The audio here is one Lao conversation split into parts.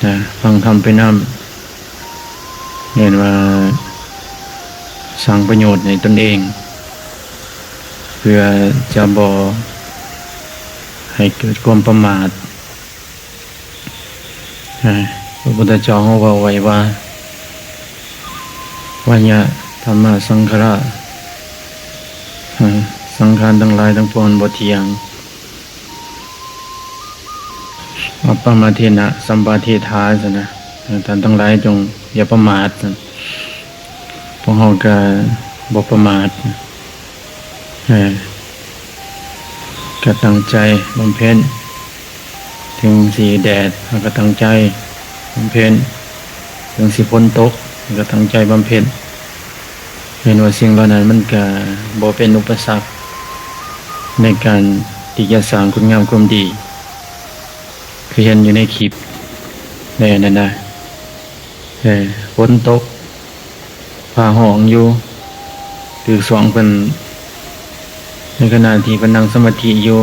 ນະ ຟັງທຳໄປນຳ ແມ່ນວ່າສ້າງປະໂຫຍດໃຫ້ຕົນເອງ ເພື່ອຈະບໍ່ໃຫ້ເກີດຄວາມປະໝາດ. ນະ ພະພຸດທະເຈົ້າເຮົາເວົ້າໄວ້ວ່າ ວາຍະທຳມະສັງຂາຣະ ອາ ສັງຂານທັງຫຼາຍທັງປວງມັນບໍ່ທ່ຽງ. ອັບປະມາເທນະ ສຳປາເທຖາ ຊັ້ນນະ ເອີ ທ່ານທັງຫຼາຍຈົ່ງຢ່າປະໝາດ ພວກເຮົາກະບໍ່ປະໝາດ ເອີ ກະຕັ້ງໃຈບຳເພັນ ເຖິງຊິແດດເຮົາກະຕັ້ງໃຈບຳເພັນ ເຖິງຊິຝົນຕົກເຮົາກະຕັ້ງໃຈບຳເພັນ. ເຫັນວ່າສິ່ງເຫຼົ່ານັ້ນມັນກະບໍ່ເປັນອຸປະສັກໃນການທີ່ຈະສ້າງຄຸນງາມຄວາມດີ ຄືເຫັນຢູ່ໃນຄລິບໃນອັນນັ້ນນະ ເອີ ຝົນຕົກ ຟ້າຮ້ອງຢູ່ ຖືກຊ່ວງເພິ່ນ ໃນຂະນະທີ່ເພິ່ນນັ່ງສະມາທິຢູ່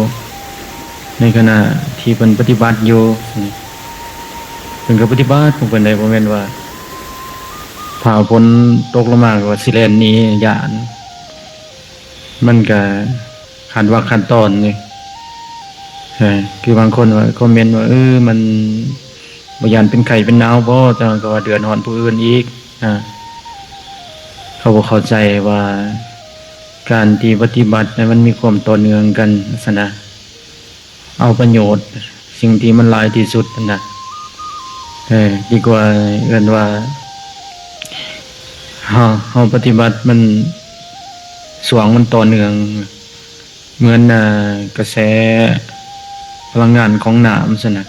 ໃນຂະນະທີ່ເພິ່ນປະຕິບັດຢູ່ ເພິ່ນກະປະຕິບັດຂອງເພິ່ນໄດ໋ ບໍ່ແມ່ນວ່າຟ້າຝົນຕົກລົງມາກະຊິແລ່ນໜີ ຢ້ານ ມັນກະຂັດວັກຂັດຕອນເດ ເອີ ຄືບາງຄົນວ່າຄອມເມັນວ່າ ເອີ ມັນບໍ່ຢ້ານເປັນໄຂ້ເປັນໜາວບໍ ຈັ່ງກະວ່າເດືອດຮ້ອນຜູ້ອື່ນອີກ ອາ ເຂົາບໍ່ເຂົ້າໃຈວ່າການທີ່ປະຕິບັດນະ ມັນມີຄວາມຕໍ່ເນື່ອງກັນຊັ້ນນະ. ເອົາປະໂຫຍດສິ່ງທີ່ມັນຫຼາຍທີ່ສຸດຫັ້ນນະ ເອີ ດີກວ່າເອີ້ນວ່າ ເຮົາ ເຮົາປະຕິບັດມັນ ຊ່ວງມັນຕໍ່ເນື່ອງ ເໝືອນ ອາ ກະແສພະລັງງານຂອງນ້ຳຊັ້ນນະ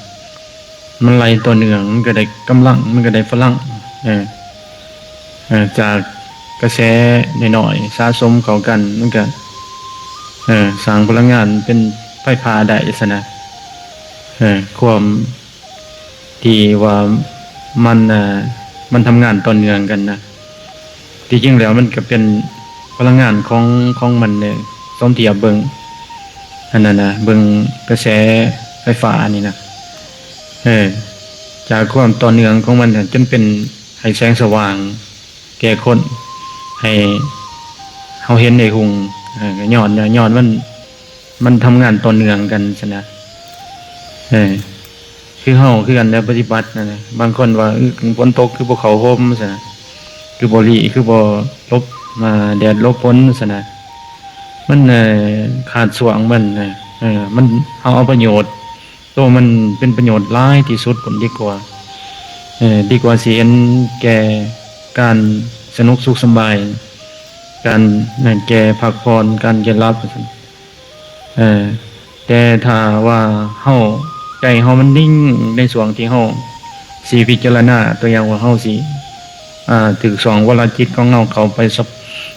ມັນໄຫຼຕໍ່ເນື່ອງ ມັນກະໄດ້ກຳລັງ ມັນກະໄດ້ພະລັງ ເອີ ເອີ ຈາກກະແສນ້ອຍໆສະສົມເຂົ້າກັນ ມັນກະ ເອີ ສ້າງພະລັງງານເປັນໄຟຟ້າໄດ້ຊັ້ນນະ ເອີ ຄວາມທີ່ວ່າມັນ ເອີ ມັນທຳງານຕໍ່ເນື່ອງກັນນະ ທີ່ຈິງແລ້ວມັນກະເປັນພະລັງງານຂອງ ຂອງມັນເດ ສົມທຽບເບິ່ງ ອັນນັ້ນນະ ເບິ່ງກະແສໄຟຟ້ານີ້ນະ ເອີ ຈາກຄວາມຕໍ່ເນື່ອງຂອງມັນ ຈົນເປັນໃຫ້ແສງສະຫວ່າງ ແກ່ຄົນ ໃຫ້ເຮົາເຫັນໄດ້ຮຸ່ງ ເອີ ກະຍ້ອນ ຍ້ອນມັນ ມັນທຳງານຕໍ່ເນື່ອງກັນຊັ້ນນະ ເອີ ຄືເຮົາຄືກັນແຫຼະ ປະຕິບັດຫັ້ນນະ ບາງຄົນວ່າ ເອີ ຝົນຕົກຄືບໍ່ເຂົ້າຮົ່ມຊັ້ນນະ ຄືບໍ່ຫຼີ້ ຄືບໍ່ຫຼົບ ມາແດດຫຼົບຝົນຊັ້ນນະ ມັນ ເອີ ຂາດຊ່ວງມັນນະ ເອີ ມັນ ເຮົາເອົາປະໂຫຍດ ໂຕມັນເປັນປະໂຫຍດຫຼາຍທີ່ສຸດພຸ້ນດີກວ່າ ເອີ ດີກວ່າຊິເຫັນແກ່ການສະໜຸກສຸກສະບາຍ ການ ແກ່ພັກຜ່ອນ ການແກ່ຫຼັບ ເອີ ແຕ່ຖ້າວ່າເຮົາ ໃຈເຮົາມັນນິ່ງໃນຊ່ວງທີ່ເຮົາຊິພິຈາລະນາ ຕົວຢ່າງວ່າເຮົາຊິ ອາ ຖືກຊ່ວງວາລະຈິດຂອງເຮົາເຂົ້າໄປສະ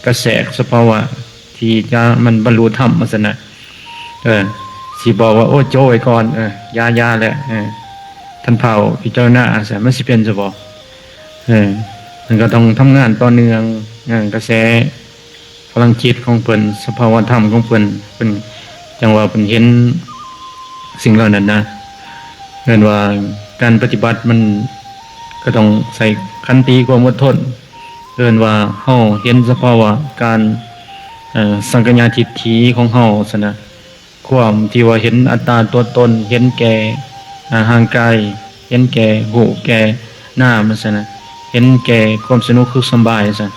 ກະແສກສະພາວະ ທີ່ຈະມັນບັນລຸທຳ ວ່າຊັ້ນນະ ເອີ ຊິບອກວ່າ ໂອ້ ໂຈະໄວ້ກ່ອນ ເອີ ຢ່າ ຢ່າແຫຼະ ເອີ ທ່ານພ້າວພິຈາລະນາ ວ່າຊັ້ນ ມັນຊິເປັນຊະບໍ ເອີ ມັນກະຕ້ອງທຳງານຕໍ່ເນື່ອງ ເອີ ກະແສພະລັງຈິດຂອງເພິ່ນ ສະພາວະທຳຂອງເພິ່ນ ເພິ່ນຈັ່ງວ່າເພິ່ນເຫັນສິ່ງເຫຼົ່ານັ້ນນະ ເອີ້ນວ່າການປະຕິບັດມັນກະຕ້ອງໃຊ້ຂັນຕິ ຄວາມອົດທົນ ເອີ້ນວ່າເຮົາເຫັນສະພາວະການ ເອີ ສັກກະຍະທິດຖິຂອງເຮົາຊັ້ນນະ ຄວາມທີ່ວ່າເຫັນອັດຕາຕົວຕົນ ເຫັນແກ່ ອາ ຮ່າງກາຍ ເຫັນແກ່ຮູບແກ່ນາມຊັ້ນນະ ເຫັນແກ່ຄວາມສະໜຸກສຸກສະບາຍຊັ້ນ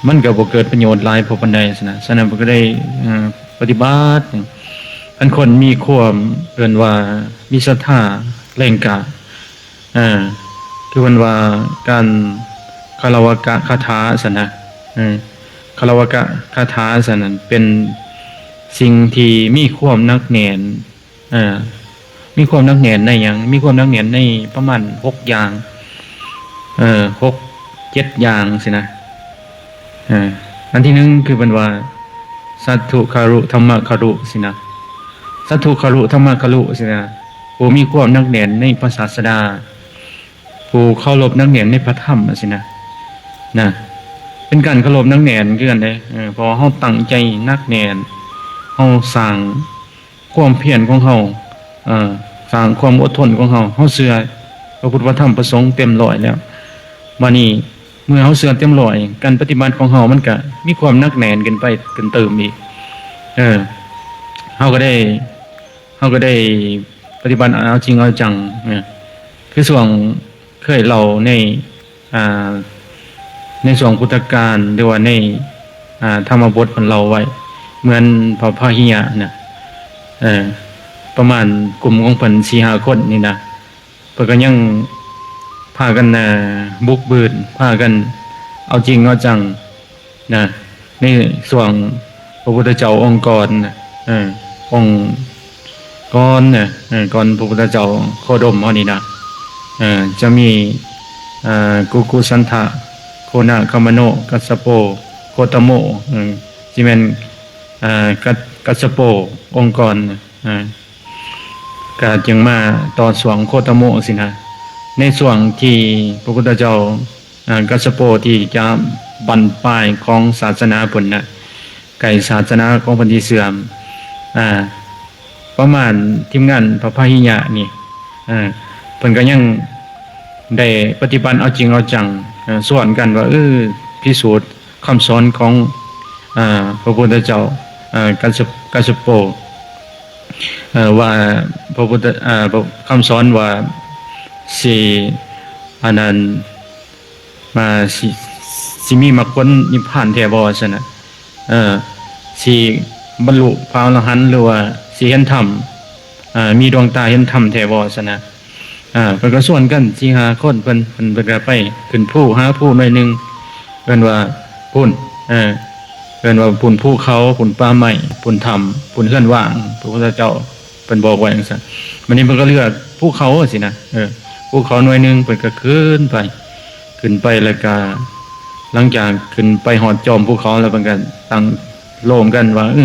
ມັນກະບໍ່ເກີດປະໂຫຍດຫຼາຍພໍປານໃດຊັ້ນນະ ສະນັ້ນເພິ່ນກະໄດ້ ເອີ ປະຕິບັດ ຄັນຄົນມີຄວາມ ເອີ້ນວ່າມີສັດທາແຮງກ້າ ເອີ ຄືເພິ່ນວ່າການຄາລະວະກະຄາຖາຊັ້ນນະ ເອີ ຄາລະວະກະຄາຖາຊັ້ນນັ້ນເປັນສິ່ງທີ່ມີຄວາມໜັກແໜ້ນ ເອີ ມີຄວາມໜັກແໜ້ນໃນຫຍັງ? ມີຄວາມໜັກແໜ້ນໃນປະມານຫົກຢ່າງ ເອີ ຫົກເຈັດຢ່າງຊີ້ນະ ເອີ ອັນທີໜຶ່ງຄືເພິ່ນວ່າ ສັດຖຸຄາລຸ ທຳມະຄາລຸຊີ້ນະ ສັດຕຸຄາລຸ ທຳມະຄາລຸຊີ້ນະ ຜູ້ມີຄວາມໜັກແໜ້ນໃນພະສາສະດາ ຜູ້ເຄົາລົບໜັກແໜ້ນໃນພະທຳຊີ້ນະ ນະ ເປັນການເຄົາລົບໜັກແໜ້ນຄືກັນເດ້ ເອີ ເພາະວ່າເຮົາຕັ້ງໃຈໜັກແໜ້ນ ເຮົາສ້າງຄວາມພຽນຂອງເຮົາ ເອີ ສ້າງຄວາມອົດທົນຂອງເຮົາ ເຮົາເຊື່ອ ພະພຸດ ພະທຳ ພະສົງເຕັມຮ້ອຍແລ້ວ. ບາດນີ້ເມື່ອເຮົາເຊື່ອເຕັມຮ້ອຍ ການປະຕິບັດຂອງເຮົາມັນກະມີຄວາມໜັກແໜ້ນຂຶ້ນໄປ ຂຶ້ນເຕີມອີກ. ເອີ ເຮົາກໍໄດ້ ເຮົາກໍໄດ້ປະຕິບັດເອົາຈິງເອົາຈັງ ເອີ ຄືຊ່ວງເຄີຍເລົ່າໃນ ອ່າ ໃນຊ່ວງພຸດທະການ ຫຼືວ່າໃນ ອ່າ ທຳມະບົດເພິ່ນເລົ່າໄວ້ ເໝືອນພະພາຫິຍະນະ ເອີ ປະມານກຸ່ມຂອງເພິ່ນສີ່ຫ້າຄົນນີ້ນະ ເພິ່ນກໍຍັງພາກັນ ເອີ ບຸກບືນ ພາກັນເອົາຈິງເອົາຈັງ ນະ ໃນຊ່ວງພະພຸດທະເຈົ້າອົງກ່ອນນະ ເອີ ອົງກ່ອນນະ ເອີ ກ່ອນພະພຸດທະເຈົ້າໂຄດົມເຮົານີ້ນະ ເອີ ຈະມີ ເອີ ກຸກຸສັນທະ ໂຄນະຄາມະໂນ ກັດສະໂປ ໂຄຕະໂມ ເອີ ຊິແມ່ນ ເອີ ກັດ ກັດສະໂປ ອົງກ່ອນນະ ເອີ ກະຈຶ່ງມາຕໍ່ຊ່ວງໂຄຕະໂມຊີ້ນະ ໃນຊ່ວງທີ່ພະພຸດທະເຈົ້າ ອ່າ ກັດສະໂປທີ່ຈະບັ້ນປາຍຂອງສາສະໜາພຸ້ນນະ ໃກ້ສາສະໜາຂອງເພິ່ນທີ່ເສື່ອມ ອ່າ ປະມານທີມງານພະພາຫິຍະນີ້ ອ່າ ເພິ່ນກໍຍັງໄດ້ປະຕິບັດເອົາຈິງເອົາຈັງ ເອີ ຊວນກັນວ່າ ເອີ ພິສູດຄຳສອນຂອງ ອ່າ ພະພຸດທະເຈົ້າ ອ່າ ກັດສະ ກັດສະໂປ ເອີ ວ່າພະພຸດທະ ເອີ ຄຳສອນວ່າຊິ ອັນນັ້ນ ວ່າຊິ ຊິມີມັກຜົນນິບພານແທ້ບໍ່ ວ່າຊັ້ນນະ ເອີ ຊິບັນລຸພະອໍລະຫັນ ຫຼືວ່າຊິເຫັນທຳ ເອີ ມີດວງຕາເຫັນທຳແທ້ບໍ່ ວ່າຊັ້ນນະ. ເອີ ເພິ່ນກໍຊວນກັນສີ່ຫ້າຄົນ ເພິ່ນ ເພິ່ນ ເພິ່ນກໍໄປຂຶ້ນພູ ຫາພູໜ່ວຍໜຶ່ງ ເອີ້ນວ່າພຸ້ນ ເອີ ເອີ້ນວ່າພຸ້ນພູເຂົາ ພຸ້ນປ່າໄມ້ ພຸ້ນຖ້ຳ ພຸ້ນເຮືອນວ່າງ ພະພຸດທະເຈົ້າເພິ່ນບອກໄວ້ຈັ່ງຊັ້ນ. ບັດນີ້ເພິ່ນກໍເລືອກພູເຂົາຊີ້ນະ ເອີ ພູເຂົາໜ່ວຍໜຶ່ງ ເພິ່ນກໍຂຶ້ນໄປ ຂຶ້ນໄປແລ້ວກໍ ຫຼັງຈາກຂຶ້ນໄປຮອດຈອມພູເຂົາແລ້ວ ເພິ່ນກໍຕັ້ງໂລມກັນວ່າ ເອີ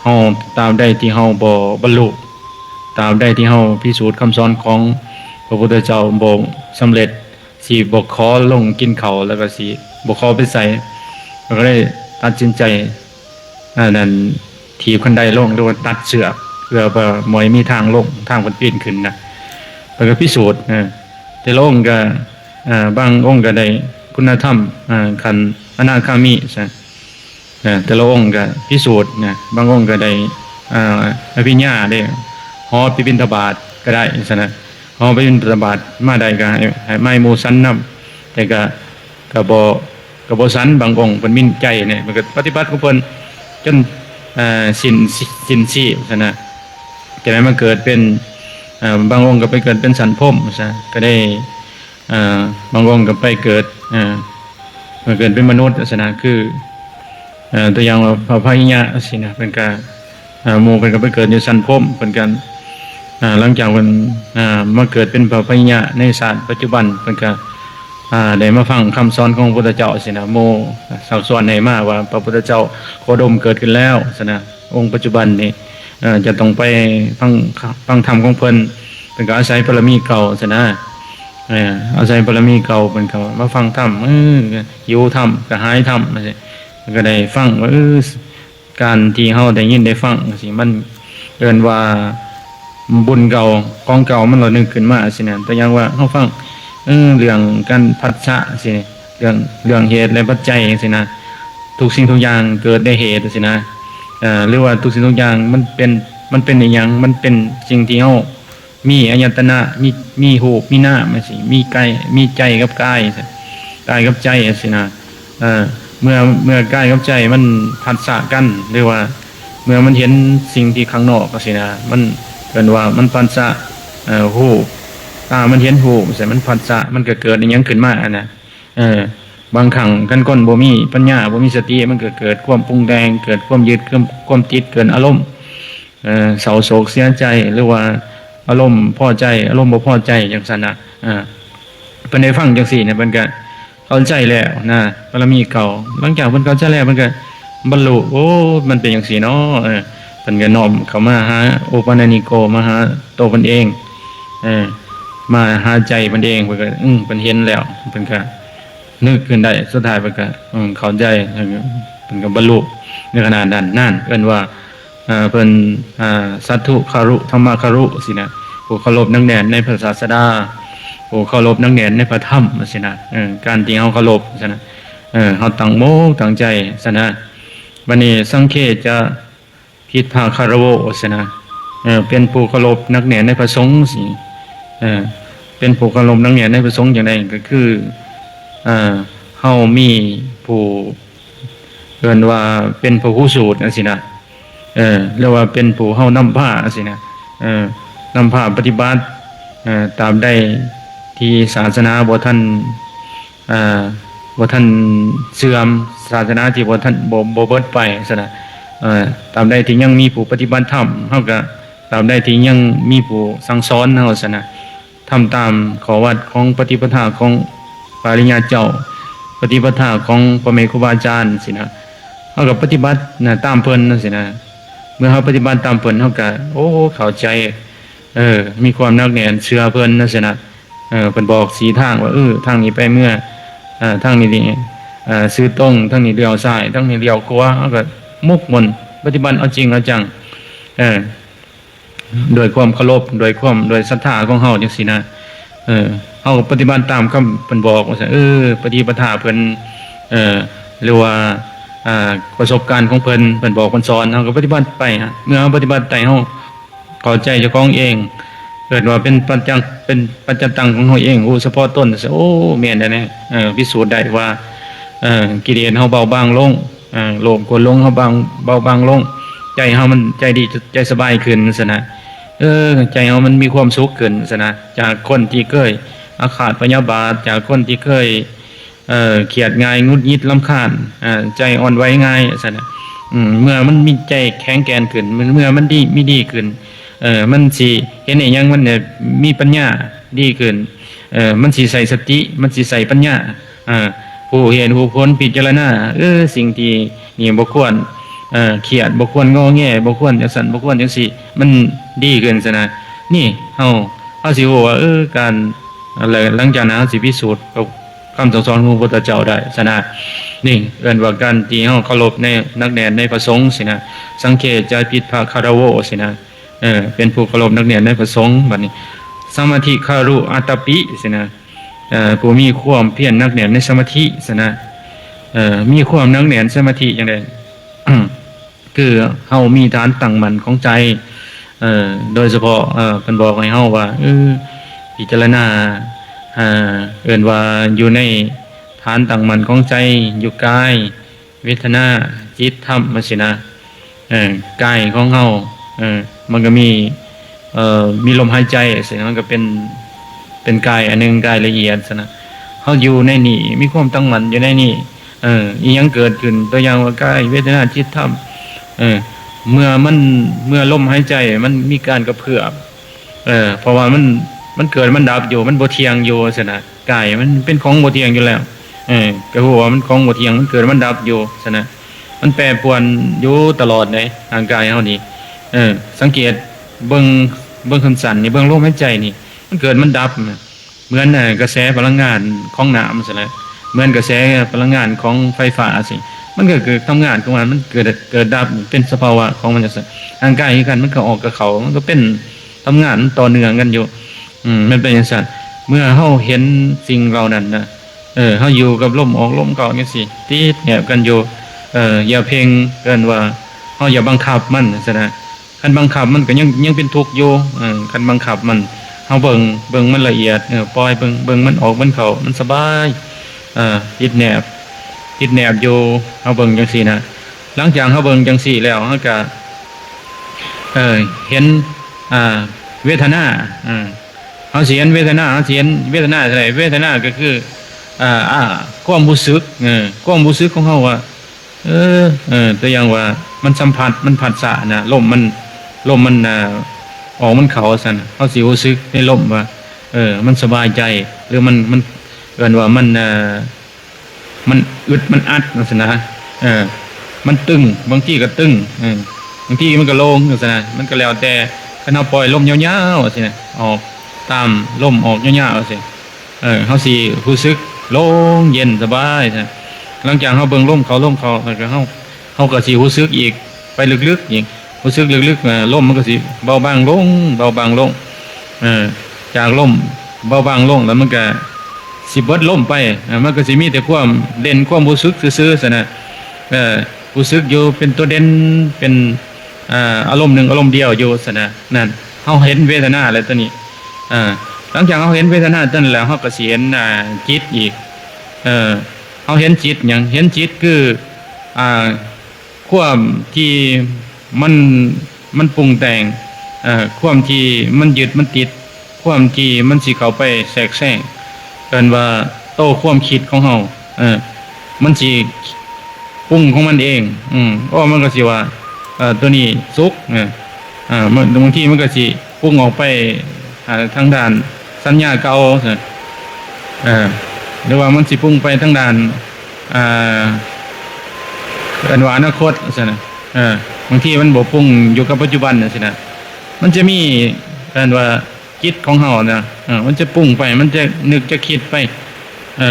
ເຮົາ ຕາບໃດທີ່ເຮົາບໍ່ບັນລຸ ຕາບໃດທີ່ເຮົາພິສູດຄຳສອນຂອງພະພຸດທະເຈົ້າບໍ່ສຳເລັດ ຊິບໍ່ຂໍລົງກິນເຂົ້າ ແລ້ວກໍຊິບໍ່ຂໍໄປໃສ ເພິ່ນກໍເລີຍຕັດສິນໃຈ ອັນນັ້ນ ຖີບຄັນໄດລົງ ຫຼືວ່າຕັດເຊືອກ ເພື່ອບໍ່ໃຫ້ມີທາງລົງ ທາງເພິ່ນປີນຂຶ້ນນະ ເພິ່ນກໍພິສູດ ເອີ ແຕ່ລະອົງກໍ ເອີ ບາງອົງກໍໄດ້ຄຸນນະທຳ ເອີ ຂັ້ນອະນາຄາມິຊະ ເອີ ແຕ່ລະອົງກໍພິສູດນະ ບາງອົງກໍໄດ້ ເອີ ອະພິນຍາ ໄດ້ເຫາະໄປບິນທະບາດກໍໄດ້ຊັ້ນນະ ເຫາະໄປບິນທະບາດມາໄດ້ກໍໃຫ້ ໃຫ້ມາໃຫ້ໝູ່ສັນນຳ ແຕ່ກໍ ກໍບໍ່ ກໍບໍ່ສັນ ບາງອົງເພິ່ນມີໃຈນີ້ ເພິ່ນກໍປະຕິບັດຂອງເພິ່ນຈົນ ເອີ ສິ້ນ ສິ້ນຊີບຊັ້ນນະ ຈະໄດ້ມາເກີດເປັນ ເອີ ບາງອົງກໍໄປເກີດເປັນສັນພົມຊະ ກໍໄດ້ ເອີ ບາງອົງກໍໄປເກີດ ເອີ ມາເກີດເປັນມະນຸດຊັ້ນນະ ຄື ເອີ ຕົວຢ່າງວ່າພະພາຫິຍະຊີ້ນະ ເພິ່ນກໍ ເອີ ໝູ່ເພິ່ນກໍໄປເກີດຢູ່ຊັ້ນພົມ ເພິ່ນກໍ ເອີ ຫຼັງຈາກເພິ່ນ ເອີ ມາເກີດເປັນພະພາຫິຍະໃນຊາດປັດຈຸບັນ ເພິ່ນກໍ ເອີ ໄດ້ມາຟັງຄຳສອນຂອງພະພຸດທະເຈົ້າຊີ້ນະ ໝູ່ຊັກຊວນໃຫ້ມາວ່າພະພຸດທະເຈົ້າໂຄດົມເກີດຂຶ້ນແລ້ວຊັ້ນນະ ອົງປັດຈຸບັນນີ້ ເອີ ຈະຕ້ອງໄປຟັງ ຟັງທຳຂອງເພິ່ນ ເພິ່ນກໍອາໄສບາລະມີເກົ່າຊັ້ນນະ ເອີ ອາໄສບາລະມີເກົ່າ ເພິ່ນກໍມາຟັງທຳ ເອີ ຫິວທຳ ກະຫາຍທຳ ເພິ່ນກໍໄດ້ຟັງວ່າ ເອີ ການທີ່ເຮົາໄດ້ຍິນໄດ້ຟັງຈັ່ງຊີ້ ມັນເອີ້ນວ່າບຸນເກົ່າ ຂອງເກົ່າມັນລະນຶກຂຶ້ນມາຊີ້ນະ ຕົວຢ່າງວ່າເຮົາຟັງ ເອີ ເລື່ອງການຜັດສະຊີ້ ເລື່ອງ ເລື່ອງເຫດ ແລະ ປັດໄຈຈັ່ງຊີ້ນະ ທຸກສິ່ງທຸກຢ່າງເກີດດ້ວຍເຫດຊີ້ນະ ເອີ ຫຼືວ່າທຸກສິ່ງທຸກຢ່າງມັນເປັນ ມັນເປັນອີ່ຫຍັງ ມັນເປັນສິ່ງທີ່ເຮົາ ມີອາຍະຕະນະ ມີ ມີຮູບ ມີນາມ ຈັ່ງຊີ້ ມີກາຍ ມີໃຈກັບກາຍ ກາຍກັບໃຈ ຈັ່ງຊີ້ນະ ເອີ ເມື່ອ ເມື່ອກາຍກັບໃຈມັນພັດສະກັນ ຫຼືວ່າເມື່ອມັນເຫັນສິ່ງທີ່ຂ້າງນອກ ຈັ່ງຊີ້ນະ ມັນເອີ້ນວ່າມັນພັດສະ ເອີ ຮູບ ຕາມັນເຫັນຮູບ ຈັ່ງຊີ້ ມັນພັດສະ ມັນກໍເກີດອີ່ຫຍັງຂຶ້ນມາຫັ້ນນະ ເອີ ບາງຄັ້ງຄັນຄົນບໍ່ມີປັນຍາ ບໍ່ມີສະຕິ ມັນກໍເກີດຄວາມປຸງແຕ່ງ ເກີດຄວາມຍຶດ ຄວາມ ຄວາມຕິດ ເກີດອາລົມ ເອີ ເສົ້າໂສກເສຍໃຈ ຫຼືວ່າອາລົມພໍໃຈ ອາລົມບໍ່ພໍໃຈ ຈັ່ງຊັ້ນນະ ເອີ ເພິ່ນໄດ້ຟັງຈັ່ງຊີ້ນະ ເພິ່ນກະເຂົ້າໃຈແລ້ວນະ ບາລະມີເກົ່າ ຫຼັງຈາກເພິ່ນເຂົ້າໃຈແລ້ວ ເພິ່ນກະບັນລຸ ໂອ້ ມັນເປັນຈັ່ງຊີ້ເນາະ ເອີ ເພິ່ນກະນ້ອມເຂົ້າມາຫາໂອປານະນິໂກ ມາຫາໂຕເພິ່ນເອງ ເອີ ມາຫາໃຈເພິ່ນເອງ ເພິ່ນກະ ອື ເພິ່ນເຫັນແລ້ວ ເພິ່ນກະນຶກຂຶ້ນໄດ້ ສຸດທ້າຍເພິ່ນກະ ອື ເຂົ້າໃຈ ເພິ່ນກະບັນລຸໃນຂະນະນັ້ນ ນັ້ນເອີ້ນວ່າ ເອີ ເພິ່ນ ເອີ ສັດທຸຄາລຸ ທຳມະຄາລຸ ຊີ້ນະ ຜູ້ເຄົາລົບໜັກແໜ້ນໃນພະສາສະດາ ຜູ້ເຄົາລົບໜັກແໜ້ນໃນພະທຳ ວ່າຊີ້ນະ. ເອີ ການທີ່ເຮົາເຄົາລົບ ວ່າຊັ້ນນະ ເອີ ເຮົາຕັ້ງອົກຕັ້ງໃຈ ວ່າຊັ້ນນະ. ບັດນີ້ ສັງເຄຈະ ພິດພາຄາຣະໂວ ວ່າຊັ້ນນະ ເອີ ເປັນຜູ້ເຄົາລົບໜັກແໜ້ນໃນພະສົງຊີ້ ເອີ ເປັນຜູ້ເຄົາລົບໜັກແໜ້ນໃນພະສົງຈັ່ງໃດ ກໍຄື ເອີ ເຮົາມີຜູ້ ເອີ້ນວ່າເປັນພະຄູສູດ ຈັ່ງຊີ້ນະ ເອີ ຫຼືວ່າເປັນຜູ້ເຮົານຳພາ ຈັ່ງຊີ້ນະ ເອີ ນຳພາປະຕິບັດ ເອີ ຕາມໃດທີ່ສາສະໜາບໍ່ທັນ ເອີ ບໍ່ທັນເສື່ອມ ສາສະໜາທີ່ບໍ່ທັນ ບໍ່ ບໍ່ເບິດໄປ ຊັ້ນນະ ເອີ ຕາມໃດທີ່ຍັງມີຜູ້ປະຕິບັດທຳ ເຮົາກໍ ຕາມໃດທີ່ຍັງມີຜູ້ສັ່ງສອນເຮົາ ຊັ້ນນະ ທຳຕາມຂໍ້ວັດຂອງປະຕິປະທາຂອງພະອະລິຍະເຈົ້າ ປະຕິປະທາຂອງພໍ່ແມ່ຄູບາອາຈານ ຊີ້ນະ ເຮົາກໍປະຕິບັດນະ ຕາມເພິ່ນ ຈັ່ງຊີ້ນະ. ເມື່ອເຮົາປະຕິບັດຕາມເພິ່ນ ເຮົາກໍ ໂອ້ ເຂົ້າໃຈ ເອີ ມີຄວາມໜັກແໜ້ນ ເຊື່ອເພິ່ນ ຈັ່ງຊີ້ນະ. ເອີ ເພິ່ນບອກຊີ້ທາງວ່າ ເອີ ທາງນີ້ໄປເມືອ ເອີ ທາງນີ້ ເອີ ຊື່ຕົງ ທາງນີ້ລ້ຽວຊ້າຍ ທາງນີ້ລ້ຽວຂວາ ເຮົາກໍໝົກໝຸ່ນປະຕິບັດເອົາຈິງເອົາຈັງ ເອີ ດ້ວຍຄວາມເຄົາລົບ ດ້ວຍຄວາມ ດ້ວຍສັດທາຂອງເຮົາ ຈັ່ງຊີ້ນະ. ເອີ ເຮົາກໍປະຕິບັດຕາມຄຳເພິ່ນບອກວ່າຊັ້ນ ເອີ ປະຕິປະທາເພິ່ນ ເອີ ຫຼືວ່າ ອ່າ ປະສົບການຂອງເພິ່ນ ເພິ່ນບອກເພິ່ນສອນ ເຮົາກໍປະຕິບັດໄປ. ເມື່ອເຮົາປະຕິບັດໄປ ເຮົາ ເຂົ້າໃຈເຈົ້າຂອງເອງ ເກີດວ່າເປັນປັດຈັກ ເປັນປັດຈັກຕັງຂອງເຮົາເອງ ຮູ້ສະເພາະຕົນ ໂອ້ ແມ່ນແທ້ ເອີ ພິສູດໄດ້ວ່າ ເອີ ກິເລດເຮົາເບົາບາງລົງ ເອີ ໂລບໂກດຫຼົງເຮົາບາງ ເບົາບາງລົງ ໃຈເຮົາມັນໃຈດີ ໃຈສະບາຍຂຶ້ນຊັ້ນນະ ເອີ ໃຈເຮົາມັນມີຄວາມສຸກຂຶ້ນຊັ້ນນະ ຈາກຄົນທີ່ເຄີຍອາຄາດພະຍາບາດ ຈາກຄົນທີ່ເຄີຍ ເອີ ຄຽດງ່າຍ ຫງຸດຫງິດ ລຳຄານ ເອີ ໃຈອ່ອນໄຫວງ່າຍ ວ່າຊັ້ນນະ. ເມື່ອມັນມີໃຈແຂງແກ່ນຂຶ້ນ ເມື່ອມັນດີ ມີດີຂຶ້ນ ເອີ ມັນຊິເຫັນອີ່ຫຍັງ ມັນ ເອີ ມີປັນຍາດີຂຶ້ນ ເອີ ມັນຊິໃຊ້ສະຕິ ມັນຊິໃຊ້ປັນຍາ ເອີ ຮູ້ເຫດຮູ້ຜົນ ພິຈາລະນາ ເອີ ສິ່ງທີ່ນີ້ບໍ່ຄວນ ເອີ ຄຽດ ບໍ່ຄວນງໍແງ ບໍ່ຄວນຈັ່ງຊັ້ນ ບໍ່ຄວນຈັ່ງຊີ້ ມັນດີຂຶ້ນຊັ້ນນະ. ນີ້ເຮົາ ເຮົາຊິຮູ້ວ່າ ເອີ ການ ແລ້ວຫຼັງຈາກນັ້ນເຮົາຊິພິສູດກັບ ຄຳສັ່ງສອນຂອງພະພຸດທະເຈົ້າໄດ້ຊັ້ນນະ. ນີ້ເອີ້ນວ່າການທີ່ເຮົາເຄົາລົບໃນ ໜັກແໜ້ນໃນພະສົງຊີ້ນະ ສັງເຄຈະພິດພາຄາຣະໂວຊີ້ນະ ເອີ ເປັນຜູ້ເຄົາລົບໜັກແໜ້ນໃນພະສົງ. ບັດນີ້ ສະມາທິຄາຣຸອັດຕະປິຊີ້ນະ ເອີ ຜູ້ມີຄວາມພຽນໜັກແໜ້ນໃນສະມາທິຊີ້ນະ ເອີ ມີຄວາມໜັກແໜ້ນສະມາທິຈັ່ງໃດ? ຄືເຮົາມີຖານຕັ້ງໝັ້ນຂອງໃຈ ເອີ ໂດຍສະເພາະ ເອີ ເພິ່ນບອກໃຫ້ເຮົາວ່າ ເອີ ພິຈາລະນາ ເອີ ເອີ້ນວ່າຢູ່ໃນຖານຕັ້ງໝັ້ນຂອງໃຈ ຢູ່ກາຍ ເວທະນາ ຈິດ ທຳ ວ່າຊີ້ນະ ເອີ ກາຍຂອງເຮົາ ເອີ ມັນກໍມີ ເອີ ມີລົມຫາຍໃຈ ເຊິ່ງມັນກໍເປັນ ເປັນກາຍອັນໜຶ່ງ ກາຍລະອຽດຊັ້ນນະ. ເຮົາຢູ່ໃນນີ້ ມີຄວາມຕັ້ງໝັ້ນຢູ່ໃນນີ້ ເອີ ອີ່ຫຍັງເກີດຂຶ້ນ ຕົວຢ່າງວ່າກາຍ ເວທະນາ ຈິດ ທຳ ເອີ ເມື່ອມັນ ເມື່ອລົມຫາຍໃຈມັນມີການກະເພື່ອມ ເອີ ເພາະວ່າມັນ ມັນເກີດມັນດັບຢູ່ ມັນບໍ່ທ່ຽງຢູ່ຊັ້ນນະ. ກາຍມັນເປັນຂອງບໍ່ທ່ຽງຢູ່ແລ້ວ ເອີ ກໍຮູ້ວ່າມັນຂອງບໍ່ທ່ຽງ ມັນເກີດມັນດັບຢູ່ຊັ້ນນະ ມັນແປປວນຢູ່ຕະຫຼອດເດ້ ຮ່າງກາຍເຮົານີ້ ເອີ ສັງເກດເບິ່ງ ເບິ່ງສັ້ນໆນີ້ ເບິ່ງລົມຫາຍໃຈນີ້ ມັນເກີດມັນດັບ ເໝືອນ ເອີ ກະແສພະລັງງານຂອງນ້ຳຊັ້ນແຫຼະ ເໝືອນກະແສພະລັງງານຂອງໄຟຟ້າຊີ້ ມັນກໍເກີດທຳງານຂອງມັນ ມັນເກີດ ເກີດດັບ ເປັນສະພາວະຂອງມັນຈັ່ງຊັ້ນ. ຮ່າງກາຍຄືກັນ ມັນກໍອອກກໍເຂົ້າ ມັນກໍເປັນ ທຳງານມັນຕໍ່ເນື່ອງກັນຢູ່ ອືມ ມັນເປັນຈັ່ງຊັ້ນ. ເມື່ອເຮົາເຫັນສິ່ງເຫຼົ່ານັ້ນນະ ເອີ ເຮົາຢູ່ກັບລົມອອກລົມເຂົ້າຈັ່ງຊີ້ ຕິດແນບກັນຢູ່ ເອີ ຢ່າເພັ່ງ ເອີ້ນວ່າເຮົາຢ່າບັງຄັບມັນຊັ້ນນະ. ຄັນບັງຄັບມັນກໍຍັງ ຍັງເປັນທຸກຢູ່ ເອີ ຄັນບັງຄັບມັນ ເຮົາເບິ່ງ ເບິ່ງມັນລະອຽດ ເອີ ປ່ອຍເບິ່ງ ເບິ່ງມັນອອກມັນເຂົ້າ ມັນສະບາຍ ເອີ ຕິດແນບ ຕິດແນບຢູ່ ເຮົາເບິ່ງຈັ່ງຊີ້ນະ. ຫຼັງຈາກເຮົາເບິ່ງຈັ່ງຊີ້ແລ້ວ ເຮົາກໍ ເອີ ເຫັນ ອ່າ ເວທະນາ ເອີ ເຮົາຊິເຫັນເວທະນາ ເຮົາຊິເຫັນເວທະນາຈັ່ງໃດ? ເວທະນາກໍຄື ອ່າ ອ່າ ຄວາມຮູ້ສຶກ ເອີ ຄວາມຮູ້ສຶກຂອງເຮົາວ່າ ເອີ ເອີ ຕົວຢ່າງວ່າມັນສຳຜັດ ມັນຜັດສະນະ ລົມມັນ ລົມມັນ ອ່າ ອອກມັນເຂົ້າຊັ້ນ ເຮົາຊິຮູ້ສຶກໃນລົມວ່າ ເອີ ມັນສະບາຍໃຈ ຫຼືມັນ ມັນ ເອີ້ນວ່າມັນ ອ່າ ມັນອຶດມັນອັດຈັ່ງຊີ້ນະ ເອີ ມັນຕຶງ ບາງທີກໍຕຶງ ເອີ ບາງທີມັນກໍໂລ່ງຈັ່ງຊີ້ນະ ມັນກໍແລ້ວແຕ່. ຄັນເຮົາປ່ອຍລົມຍາວໆ ຈັ່ງຊີ້ນະ ອອກຕາມລົມອອກຍາວໆ ຈັ່ງຊີ້ ເອີ ເຮົາຊິຮູ້ສຶກໂລ່ງເຢັນສະບາຍ. ຫຼັງຈາກເຮົາເບິ່ງລົມເຂົ້າລົມເຂົ້າ ແລ້ວກໍເຮົາ ເຮົາກໍຊິຮູ້ສຶກອີກ ໄປເລິກໆອີກ ຮູ້ສຶກເລິກໆ ເອີ ລົມມັນກໍຊິເບົາບາງລົງ ເບົາບາງລົງ ເອີ ຈາກລົມ ເບົາບາງລົງ ແລ້ວມັນກະຊິເບິດລົມໄປ. ເອີ ມັນກະຊິມີແຕ່ຄວາມເດັ່ນ ຄວາມຮູ້ສຶກຊື່ໆ ຊັ້ນນະ. ເອີ ຮູ້ສຶກຢູ່ເປັນຕົວເດັ່ນ ເປັນ ເອີ ອາລົມໜຶ່ງ ອາລົມດຽວຢູ່ຊັ້ນນະ. ນັ້ນ ເຮົາເຫັນເວທະນາແລ້ວຕອນນີ້. ເອີ ຫຼັງຈາກເຮົາເຫັນເວທະນາຕົວນັ້ນແລ້ວ ເຮົາກະຊິເຫັນ ອາ ຈິດອີກ. ເອີ ເຮົາເຫັນຈິດຫຍັງ? ເຫັນຈິດຄື ອາ ຄວາມທີ່ມັນ ມັນປຸງແຕ່ງ, ເອີ ຄວາມທີ່ມັນຍຶດມັນຕິດ, ຄວາມທີ່ມັນຊິເຂົ້າໄປແຊກແຊງ ເອີ້ນວ່າໂຕຄວາມຄິດຂອງເຮົາ. ເອີ ມັນຊິປຸງຂອງມັນເອງ. ອືມ ໂອ້ ມັນກໍຊິວ່າ ເອີ ໂຕນີ້ສຸກ. ເອີ ເອີ ບາງ ບາງທີມັນກໍຊິປຸງອອກໄປ ອ່າ ທາງດ້ານສັນຍາເກົ່າ ເອີ ຫຼືວ່າມັນຊິປຸງໄປທາງດ້ານ ອ່າ ເອີ້ນວ່າອະນາຄົດ ຊັ້ນນະ. ເອີ ບາງທີມັນບໍ່ປຸງຢູ່ກັບປັດຈຸບັນ ຈັ່ງຊີ້ນະ. ມັນຈະມີ ເອີ້ນວ່າຈິດຂອງເຮົານະ ເອີ ມັນຈະປຸງໄປ ມັນຈະນຶກຈະຄິດໄປ. ເອີ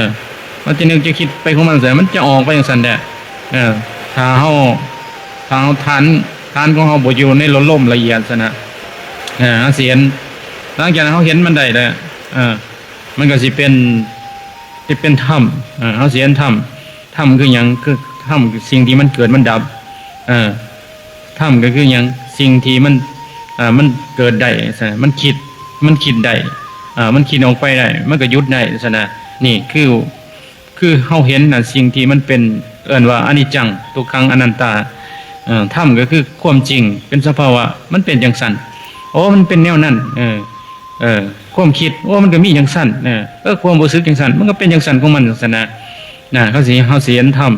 ມັນຈະນຶກຈະຄິດໄປຂອງມັນ ມັນຈະອອກໄປຈັ່ງຊັ້ນແຫຼະ. ເອີ ຖ້າເຮົາ ຖ້າເຮົາ ຖານ ຖານຂອງເຮົາບໍ່ຢູ່ໃນລະລົມລະອຽດຊັ້ນນະ. ເອີ ເຮົາຊິເຫັນ ຫຼັງຈາກນັ້ນເຮົາເຫັນມັນໄດ້ແລ້ວ ເອີ ມັນກໍຊິເປັນ ຊິເປັນທຳ. ເອີ ເຮົາຊິເຫັນທຳ. ທຳຄືຫຍັງ? ຄືທຳ ສິ່ງທີ່ມັນເກີດມັນດັບ. ເອີ ທຳກໍຄືຫຍັງ? ສິ່ງທີ່ມັນ ເອີ ມັນເກີດໄດ້ ມັນຄິດ ມັນຄິດໄດ້ ມັນຄິດອອກໄປໄດ້ ມັນກໍຢຸດໄດ້ຊັ້ນນະ. ນີ້ຄື ຄືເຮົາເຫັນນະ ສິ່ງທີ່ມັນເປັນ ເອີ້ນວ່າອະນິດຈັງ ທຸກຂັງ ອະນັດຕາ. ເອີ ທຳກໍຄືຄວາມຈິງ ເປັນສະພາວະ ມັນເປັນຈັ່ງຊັ້ນ. ໂອ້ ມັນເປັນແນວນັ້ນ. ເອີ ເອີ ຄວາມຄິດ ໂອ້ ມັນກໍມີຈັ່ງຊັ້ນ. ເອີ ເອີ ຄວາມຮູ້ສຶກຈັ່ງຊັ້ນ ມັນກໍເປັນຈັ່ງຊັ້ນຂອງມັນຊັ້ນນະ. ນະ ເຮົາຊິ ເຮົາຊິເຫັນທຳ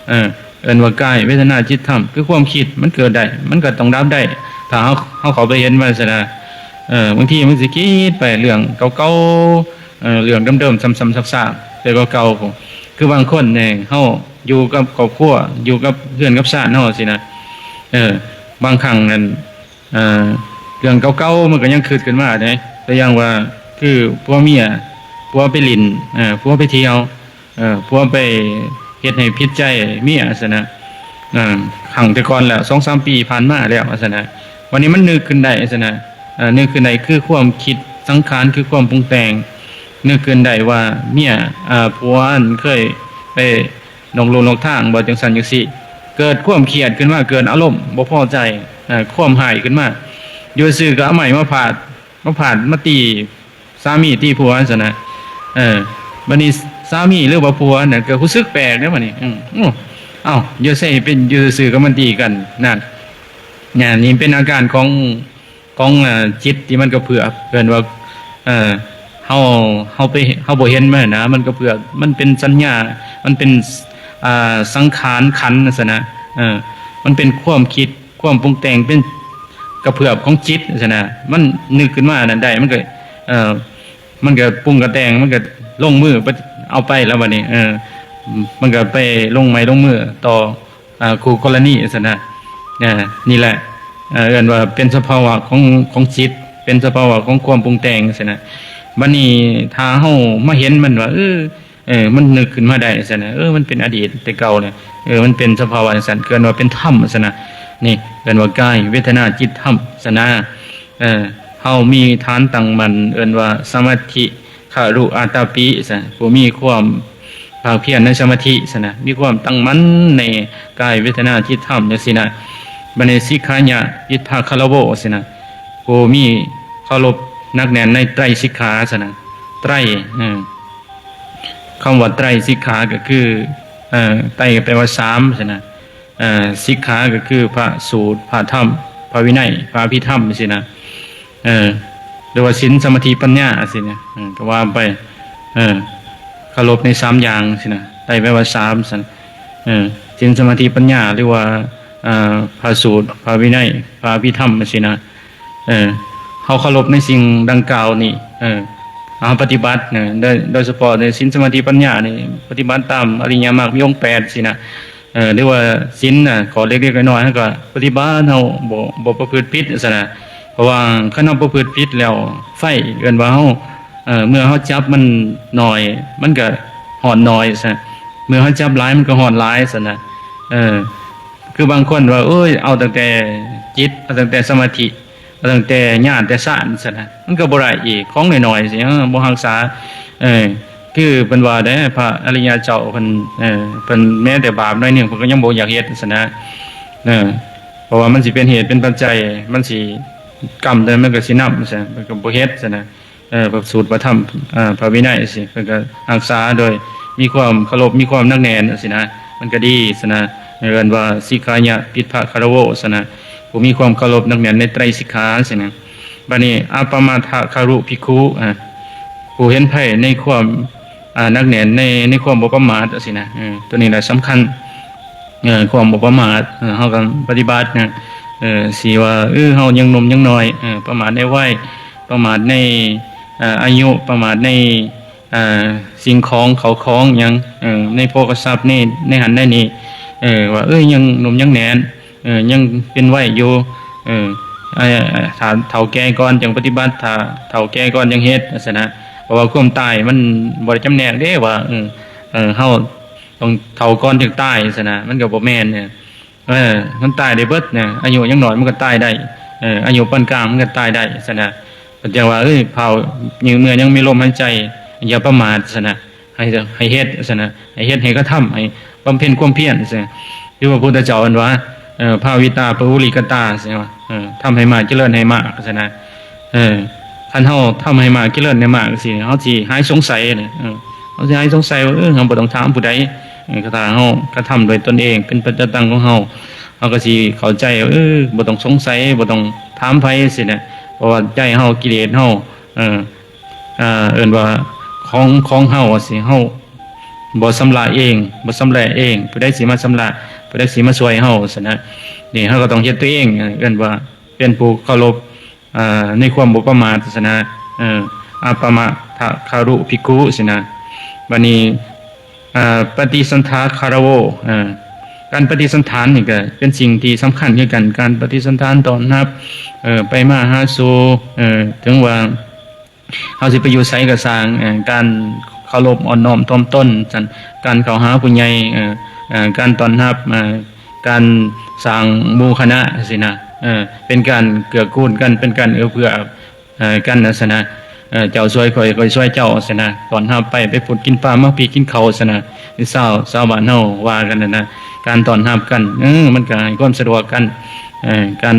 ເອີ ເອີ້ນວ່າກາຍ ເວທະນາ ຈິດ ທຳ ຄືຄວາມຄິດ ມັນເກີດໄດ້ ມັນກໍຕ້ອງດັບໄດ້ ຖ້າເຮົາ ເຮົາເຂົ້າໄປເຫັນມັນຊັ້ນນະ. ເອີ ບາງທີມັນຊິຄິດໄປເລື່ອງເກົ່າໆ ເອີ ເລື່ອງເດີມໆ ຊ້ຳໆຊາກໆ ແຕ່ເກົ່າໆ. ຄືບາງຄົນນີ້ ເຮົາຢູ່ກັບຄອບຄົວ ຢູ່ກັບເຮືອນກັບຊານເຮົາຊີ້ນະ ເອີ ບາງຄັ້ງນັ້ນ ເອີ ເລື່ອງເກົ່າໆ ມັນກໍຍັງຄິດຂຶ້ນມາເດ້. ຕົວຢ່າງວ່າ ຄືຜົວເມຍ ຜົວໄປຫຼິ້ນ ເອີ ຜົວໄປທ່ຽວ ເອີ ຜົວໄປເຮັດໃຫ້ຜິດໃຈເມຍຊັ້ນນະ. ເອີ ຄັ້ງແຕ່ກ່ອນແລ້ວ ສອງສາມປີຜ່ານມາແລ້ວຊັ້ນນະ. ບັດນີ້ມັນນຶກຂຶ້ນໄດ້ຊັ້ນນະ. ເອີ ນຶກຂຶ້ນໄດ້ ຄືຄວາມຄິດສັງຂານ ຄືຄວາມປຸງແຕ່ງ ນຶກຂຶ້ນໄດ້ວ່າເມຍ ເອີ ຜົວນັ້ນເຄີຍໄປ ນອກລູນອກທາງບໍ່ ຈັ່ງຊັ້ນຈັ່ງຊີ້ ເກີດຄວາມຄຽດຂຶ້ນມາ ເກີດອາລົມບໍ່ພໍໃຈ ເອີ ຄວາມຮ້າຍຂຶ້ນມາ ຢູ່ຊື່ກໍເອົາໄມ້ມາຟາດ ມາຟາດ ມາຕີສາມີ ຕີຜົວຊັ້ນນະ. ເອີ ບັດນີ້ສາມີ ຫຼືວ່າຜົວນັ້ນກໍຮູ້ສຶກແປກເດ້ບັດນີ້. ອືມ ເອົ້າ ຢູ່ໃສເປັນ ຢູ່ຊື່ໆກໍມາຕີກັນ ນັ້ນ ນີ້ເປັນອາການຂອງ ຂອງ ເອີ ຈິດທີ່ມັນກະເພື່ອມ ເອີ້ນວ່າ ເອີ ເຮົາ ເຮົາໄປ ເຮົາບໍ່ເຫັນມັນນະ ມັນກະເພື່ອມ ມັນເປັນສັນຍາ ມັນເປັນ ອ່າ ສັງຂານຂັນຊັ້ນນະ. ເອີ ມັນເປັນຄວາມຄິດ ຄວາມປຸງແຕ່ງ ເປັນກະເພື່ອມຂອງຈິດຊັ້ນນະ. ມັນນຶກຂຶ້ນມານັ້ນໄດ້ ມັນກະ ເອີ ມັນກະປຸງກະແຕ່ງ ມັນກະລົງມືໄປເອົາໄປແລ້ວບັດນີ້. ເອີ ມັນກະໄປລົງໄມ້ລົງມືຕໍ່ ອ່າ ຄູ່ກໍລະນີຊັ້ນນະ. ເອີ ນີ້ແຫຼະ ເອີ້ນວ່າເປັນສະພາວະຂອງ ຂອງຈິດ ເປັນສະພາວະຂອງຄວາມປຸງແຕ່ງຊັ້ນນະ. ບັດນີ້ຖ້າເຮົາມາເຫັນມັນວ່າ ເອີ ເອີ ມັນນຶກຂຶ້ນມາໄດ້ຊັ້ນນະ ເອີ ມັນເປັນອະດີດແຕ່ເກົ່າແລ້ວ ເອີ ມັນເປັນສະພາວະຈັ່ງຊັ້ນ ເອີ້ນວ່າເປັນທຳຊັ້ນນະ. ນີ້ເອີ້ນວ່າກາຍເວທະນາຈິດທຳຊັ້ນນະ. ເອີ ເຮົາມີຖານຕັ້ງໝັ້ນ ເອີ້ນວ່າສະມາທິ ຄະລຸອາຕາປິຊັ້ນ ຜູ້ມີຄວາມພາກພຽນໃນສະມາທິຊັ້ນນະ ມີຄວາມຕັ້ງໝັ້ນໃນກາຍເວທະນາຈິດທຳຈັ່ງຊີ້ນະ. ບັດນີ້ສິກຂາຍະ ອິດຖະຄາລະໂວຊັ້ນນະ ຜູ້ມີເຄົາລົບໜັກແໜ້ນໃນໄຕສິກຂາຊັ້ນນະ. ໄຕ ເອີ ຄຳວ່າໄຕສິກຂາກໍຄື ເອີ ໄຕແປວ່າສາມຊັ້ນນະ. ເອີ ສິກຂາກໍຄືພະສູດ ພະທຳ ພະວິໄນ ພະອະພິທຳຊີ້ນະ. ເອີ ຫຼືວ່າສິນ ສະມາທິ ປັນຍາຊີ້ນະ ເອີ ກໍວ່າໄປ. ເອີ ເຄົາລົບໃນສາມຢ່າງຊີ້ນະ ໄຕແປວ່າສາມຊັ້ນ. ເອີ ສິນ ສະມາທິ ປັນຍາ ຫຼືວ່າ ເອີ ພະສູດ ພະວິໄນ ພະອະພິທຳຊີ້ນະ. ເອີ ເຮົາເຄົາລົບໃນສິ່ງດັ່ງກ່າວນີ້ ເອີ ເຮົາປະຕິບັດນະ ໂດຍ ໂດຍສະເພາະໃນສິນ ສະມາທິ ປັນຍານີ້ ປະຕິບັດຕາມອະລິຍະມັກມີອົງແປດຊີ້ນະ. ເອີ ຫຼືວ່າສິນນະ ຂໍ້ເລັກໆນ້ອຍໆ ເຮົາກໍປະຕິບັດ ເຮົາບໍ່ ບໍ່ປະພຶດຜິດຊັ້ນນະ. ເພາະວ່າຄັນເຮົາປະພຶດຜິດແລ້ວ ໄຟ ເອີ້ນວ່າເຮົາ ເອີ ເມື່ອເຮົາຈັບມັນໜ້ອຍ ມັນກໍຮ້ອນໜ້ອຍຊັ້ນນະ ເມື່ອເຮົາຈັບຫຼາຍ ມັນກໍຮ້ອນຫຼາຍຊັ້ນນະ. ເອີ ຄືບາງຄົນວ່າ ໂອ້ຍ ເອົາຕັ້ງແຕ່ຈິດ ເອົາຕັ້ງແຕ່ສະມາທິ ຕັ້ງແຕ່ຍາດແຕ່ຊາດຊັ້ນນະ ມັນກໍບໍ່ໄດ້ອີກ ຂອງນ້ອຍໆ ຊິ ເອີ ບໍ່ຮັກສາ ເອີ ຄືເພິ່ນວ່າເດ້ ພະອະລິຍະເຈົ້າເພິ່ນ ເອີ ເພິ່ນແມ້ແຕ່ບາບໜ້ອຍໜຶ່ງ ເພິ່ນກໍຍັງບໍ່ຢາກເຮັດຊັ້ນນະ ເອີ ເພາະວ່າມັນຊິເປັນເຫດເປັນປັດໄຈ ມັນຊິ ກຳໃດມັນກໍຊິນຳຊັ້ນ ເພິ່ນກໍບໍ່ເຮັດຊັ້ນນະ ເອີ ພະສູດພະທຳ ເອີ ພະວິໄນຊີ້ ເພິ່ນກໍຮັກສາໂດຍມີຄວາມເຄົາລົບ ມີຄວາມໜັກແໜ້ນຊີ້ນະ ມັນກໍດີຊັ້ນນະ ເອີ້ນວ່າສິກຂາຍະ ຕິດພະຄາລະໂວຊັ້ນນະ ຜູ້ມີຄວາມເຄົາລົບໜັກແໜ້ນໃນໄຕຣສິກຂາຊີ້ນະ. ບາດນີ້ ອະປະມາທະຄາລຸພິກຂຸ ອາ ຜູ້ເຫັນໃຜໃນຄວາມ ອາ ໜັກແໜ້ນໃນ ໃນຄວາມບໍ່ປະໝາດຊີ້ນະ ເອີ ໂຕນີ້ລະສຳຄັນ ເອີ ຄວາມບໍ່ປະໝາດ ເອີ ເຮົາກໍປະຕິບັດນະ ເອີ ຊິວ່າ ເອີ ເຮົາຍັງໜຸ່ມຍັງນ້ອຍ ເອີ ປະໝາດໃນໄວ ປະໝາດໃນ ເອີ ອາຍຸ ປະໝາດໃນ ເອີ ສິ່ງຂອງເຂົ້າຂອງຫຍັງ ເອີ ໃນໂພຄະຊັບ ໃນ ໃນຫັ້ນໃນນີ້ ເອີ ວ່າ ເອີ ຍັງໜຸ່ມຍັງແໜ້ນ ເອີ ຍັງເປັນໄວຢູ່ ເອີ ຖ້າເຖົ້າແກ່ກ່ອນຈັ່ງປະຕິບັດ ຖ້າເຖົ້າແກ່ກ່ອນຈັ່ງເຮັດ ຈັ່ງຊີ້ນະ ເພາະວ່າຄວາມຕາຍມັນບໍ່ໄດ້ຈຳແນກເດ້ວ່າ ເອີ ເຮົາ ຕ້ອງເຖົ້າກ່ອນຈຶ່ງຕາຍຊັ້ນນະ ມັນກໍບໍ່ແມ່ນ ເອີ ມັນຕາຍໄດ້ເບິດນະ ອາຍຸຍັງນ້ອຍມັນກໍຕາຍໄດ້ ເອີ ອາຍຸປານກາງມັນກໍຕາຍໄດ້ຊັ້ນນະ ເພິ່ນຈັ່ງວ່າ ເອີຍ ເຜົາ ຍັງ ເມື່ອຍັງມີລົມຫາຍໃຈ ຢ່າປະໝາດຊັ້ນນະ ໃຫ້ ໃຫ້ເຮັດຊັ້ນນະ ໃຫ້ເຮັດ ໃຫ້ກະທຳ ໃຫ້ບຳເພັນຄວາມພຽນຊັ້ນນະ ຄືພະພຸດທະເຈົ້າເພິ່ນວ່າ ເອີ ພາວິຕາປະຫຸລິກະຕາ ຊັ້ນວ່າ ເອີ ທຳໃຫ້ມາກ ຈະເລີນໃຫ້ມາກຊັ້ນນະ. ເອີ ຄັນເຮົາທຳໃຫ້ມາກ ຈະເລີນໃນມາກຈັ່ງຊີ້ ເຮົາຊິຫາຍສົງໄສນະ ເອີ ເຮົາຊິຫາຍສົງໄສວ່າ ເອີ ເຮົາບໍ່ຕ້ອງຖາມຜູ້ໃດ ເອີ ຖ້າເຮົາກະທຳດ້ວຍຕົນເອງ ເປັນປັດຈະຕັງຂອງເຮົາ ເຮົາກໍຊິເຂົ້າໃຈວ່າ ເອີ ບໍ່ຕ້ອງສົງໄສ ບໍ່ຕ້ອງຖາມໃຜຊີ້ນະ ເພາະວ່າໃຈເຮົາ ກິເລດເຮົາ ເອີ ເອີ້ນວ່າຂອງ ຂອງເຮົາຊີ້ ເຮົາບໍ່ຊຳລະເອງ ບໍ່ຊຳແລະເອງ ຜູ້ໃດຊິມາຊຳລະ ຜູ້ໃດຊິມາຊ່ວຍເຮົາຊັ້ນນະ ນີ້ເຮົາກໍຕ້ອງເຮັດຕົວເອງ ເອີ້ນວ່າເປັນຜູ້ເຄົາລົບ ເອີ ໃນຄວາມບໍ່ປະໝາດຊັ້ນນະ ເອີ ອະປະມາທະຄາລຸພິກຂຸຊີ້ນະ ບາດນີ້ ເອີ ປະຕິສັນຖາຄາລະໂວ ເອີ ການປະຕິສັນຖານນີ້ກໍເປັນສິ່ງທີ່ສຳຄັນຄືກັນ ການປະຕິສັນຖານຕ້ອນຮັບ ເອີ ໄປມາຫາສູ່ ເອີ ເຖິງວ່າເຮົາຊິໄປຢູ່ໃສກໍຊ່າງ ເອີ ການເຄົາລົບອ່ອນນ້ອມຖ່ອມຕົນ ການເຂົ້າຫາຜູ້ໃຫຍ່ ເອີ ເອີ ການຕ້ອນຮັບ ເອີ ການສ້າງໝູ່ຄະນະຊີ້ນະ ເອີ ເປັນການເກື້ອກູນກັນ ເປັນການເອື້ອເຟື້ອ ເອີ ກັນຊັ້ນນະ ເອີ ເຈົ້າຊ່ວຍຂ້ອຍ ຂ້ອຍຊ່ວຍເຈົ້າຊັ້ນນະ ຕ້ອນຮັບໄປ ໄປພຸດກິນປາ ມາພີ້ກິນເຂົ້າຊັ້ນນະ ຊາວ ຊາວບ້ານເຮົາວ່າກັນຫັ້ນນະ ການຕ້ອນຮັບກັນ ເອີ ມັນກໍໃຫ້ຄວາມສະດວກກັນ ເອີ ການ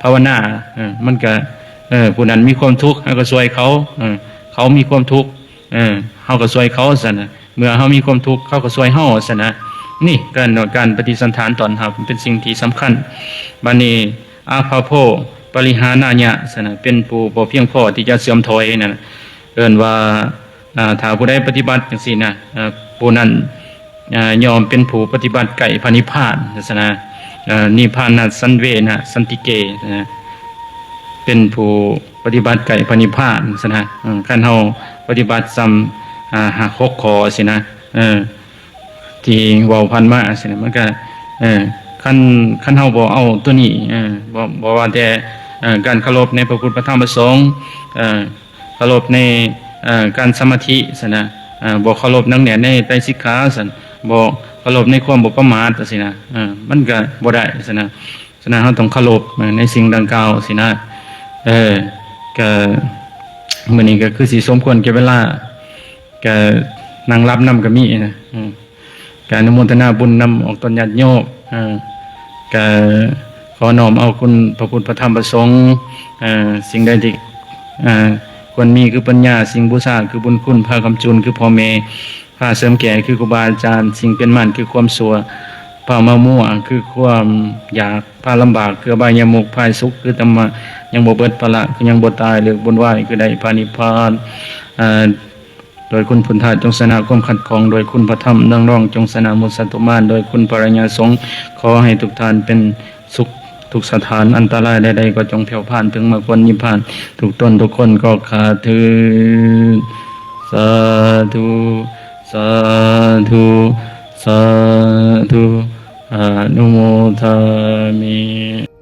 ພາວະນາ ເອີ ມັນກໍ ເອີ ຜູ້ນັ້ນມີຄວາມທຸກ ເຮົາກໍຊ່ວຍເຂົາ ເອີ ເຂົາມີຄວາມທຸກ ເອີ ເຮົາກໍຊ່ວຍເຂົາຊັ້ນນະ ເມື່ອເຮົາມີຄວາມທຸກ ເຂົາກໍຊ່ວຍເຮົາຊັ້ນນະ ນີ້ການ ການປະຕິສັນຖານຕ້ອນຮັບເປັນສິ່ງທີ່ສຳຄັນ ບາດນີ້ ອາພາໂພ ປະລິຫານາຍະຊັ້ນນະ ເປັນຜູ້ບໍ່ພຽງພໍທີ່ຈະເສື່ອມຖອຍນັ້ນ ເອີ້ນວ່າ ອາ ຖ້າຜູ້ໃດປະຕິບັດຈັ່ງຊີ້ນະ ອາ ຜູ້ນັ້ນ ອາ ຍ່ອມເປັນຜູ້ປະຕິບັດໃກ້ພະນິບພານຊັ້ນນະ ອາ ນິບພານະສັນເວນະສັນຕິເກ ເປັນຜູ້ປະຕິບັດໃກ້ພະນິບພານຊັ້ນນະ ເອີ ຄັນເຮົາປະຕິບັດສ່ຳ ອາ ຫ້າຫົກຂໍ້ຊີ້ນະ ເອີ ທີ່ເວົ້າຜ່ານມາຊີ້ນະ ມັນກະ ເອີ ຄັນ ຄັນເຮົາບໍ່ເອົາຕົວນີ້ ເອີ ບໍ່ ບໍ່ວ່າແຕ່ ເອີ ການເຄົາລົບໃນພະພຸດ ພະທຳ ພະສົງ ເອີ ເຄົາລົບໃນ ເອີ ການສະມາທິຊັ້ນນະ ເອີ ບໍ່ເຄົາລົບໜັກແໜ້ນໃນໄຕສິກຂາຊັ້ນ ບໍ່ເຄົາລົບໃນຄວາມບໍ່ປະໝາດຊີ້ນະ ເອີ ມັນກະບໍ່ໄດ້ຊັ້ນນະ ສະນັ້ນເຮົາຕ້ອງເຄົາລົບໃນສິ່ງດັ່ງກ່າວຊີ້ນະ ເອີ ກະມື້ນີ້ກະຄືຊິສົມຄວນແກ່ເວລາ ກະນັ່ງຫຼັບນຳກະມີນະ ເອີ ກະອະນຸໂມທະນາບຸນນຳອອກຕົນຍາດໂຍມ ເອີ ກະຂໍນ້ອມເອົາຄຸນພະພຸດ ພະທຳ ພະສົງ ເອີ ສິ່ງໃດທີ່ ເອີ ຄວນມີຄືປັນຍາ ສິ່ງບູຊາຄືບຸນຄຸນ ຜ້າຄ້ຳຈູນຄືພໍ່ແມ່ ຜ້າເສີມແກ່ຄືຄູບາອາຈານ ສິ່ງເປັນມານຄືຄວາມຊົ່ວ ຜ້າມາມົວຄືຄວາມຢາກ ຜ້າລຳບາກຄືອະບາຍຍະມຸກ ຜ້າສຸກຄືທຳມະ ຍັງບໍ່ເບິດພາລະຄືຍັງບໍ່ຕາຍ ເລີກວຸ່ນວາຍຄືໄດ້ພະນິບພານ ເອີ ດ້ວຍຄຸນພຸດທະຈົ່ງຊະນະຄວາມຂັດຂ້ອງ ດ້ວຍຄຸນພະທຳນາງລອງຈົ່ງຊະນະມຸດສັດທຸມານ ດ້ວຍຄຸນພະອະລິຍະສົງ ຂໍໃຫ້ທຸກທ່ານເປັນສຸກທຸກສະຖານ ອັນຕະລາຍໃດໆກໍຈົ່ງແຜ່ວຜ່ານເຖິງມາກຜົນນິບພານ ທຸກຕົນທຸກຄົນກໍຂ້າເທີ້ນ ສາທຸ ສາທຸ ສາທຸ ອະນຸໂມທາມິ.